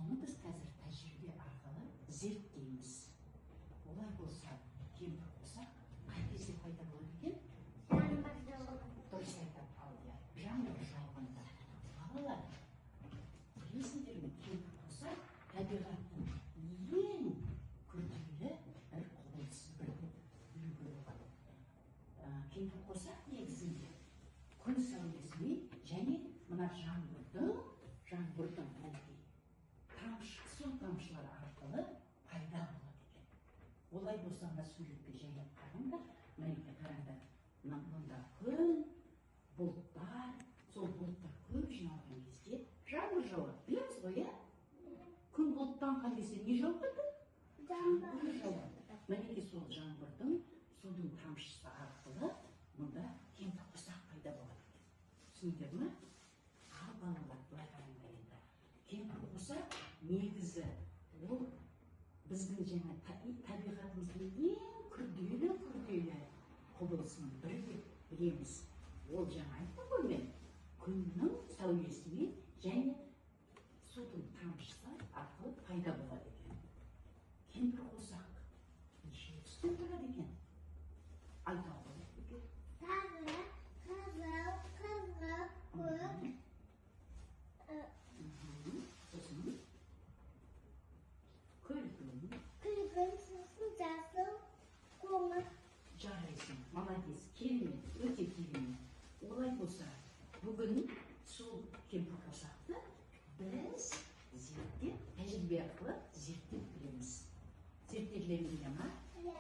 Соны біз қазір тәжірибе арқылы зерттейміз. Олай болса, кемпірқосақ қай кезде пайда болады екен? Жаңбыр жауған. Дұрыс айтады Алдияр. Жаңбыр жауғанда. Балалар, білесіңдер ме, кемпірқосақ табиғаттың ең күрделі бір құбылысы бір деп білуге болады. Кемпірқосақ негізінде күн сәулесімен және мына жаңбырдың мінекей тамшы, су тамшылары арқылы пайда болады екен. Олай болса, мына суретке жайлап қараңдар. Мінекей, қараңдар, мында күн, бұлттар, сол бұлттар көп жиналған кезде жаңбыр жауады. Білеміз ғой, иә? Күн бұлттанған кезде не жауады? Жаңбыр. Жауады. Мінекей, сол жаңбырдың, судың тамшысы арқылы мұнда кемпірқосақ пайда болады екен. Түсіндіңдер ме? Ал балалар, былай қараңдар енді. Кемпірқосақ негізі ол біздің жаңа табиғатымыздың ең күрделі құбылысының бірі деп білеміз. Ол жаңа айттым ғой мен, күннің сәулесімен және судың тамшысы арқылы пайда болады екен. Кемпірқосақ неше түстен тұрады екен? Айта ғой екен. Сары, қызыл, қызғылт, көк. Сосын күлгін. Күлгін, сосын жасыл, қоңыр. Жарайсың, молодец, керемет, өте керемет. Олай болса, бүгін сол кемпірқосақты біз зерттеп, тәжірибе арқылы зерттеп білеміз. Зерттегілерің келе ма? Иә.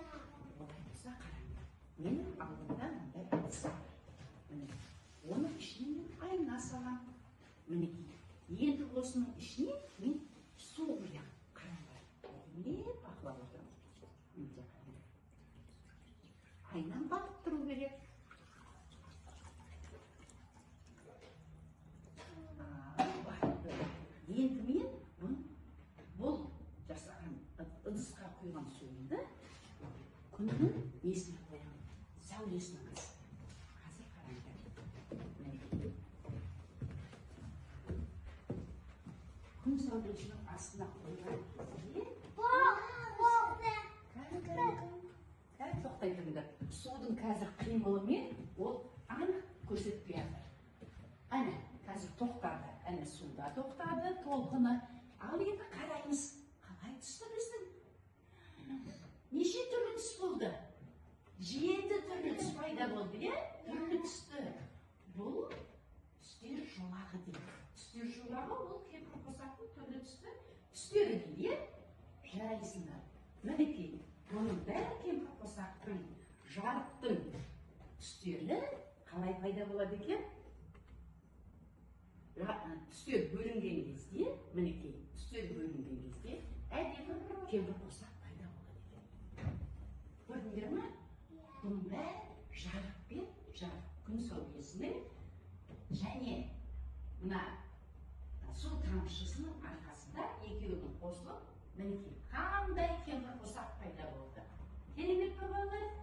Олай болса, қараңдар. Менің алдымда мындай ыдыс бар. Міне, оның ішіне мен айна саламын. Мінекей, енді осының ішіне мен су құямын. Қараңдар, әдемілеп бақылап отырамын. Мінекей, қараңдар. Айнам батып тұру керек. Батты. Енді мен бұл жасаған ыдысқа құйған суымды күннің несіне қоямын? Сәулесіне қоямын. Қазір қараңдар. Мінекей. Күн сәулесінің астына қойған кезде Болды. Қазір тоқтай тұрыңдар. Судың қазір қимылымен ол анық көрсетпей жатыр. Әне, қазір тоқтады. Әне, суда тоқтады толқыны. Ал енді қараймыз. Қалай түсті біздің? Неше түрлі түс болды? 7 түрлі түс пайда болды, иә? Түрлі түсті. Бұл түстер жолағы дейді. Түстер жолағы ол кемпірқосақтың түрлі түсті түстері дейді, иә? Жарайсыңдар. Мінекей, бұның бәрі кемпірқосақтың, жарықтың түстері қалай пайда болады екен? Түстер бөлінген кезде, мінекей, түстер бөлінген кезде әдемі кемпірқосақ пайда болады екен. Көрдіңдер ме? Бұның бәрі жарық пен жарық күн сәулесінің және мына су тамшысының арқасында екеуінің қосылып, мінекей, қандай кемпірқосақ пайда болды. Керемет пе, балалар?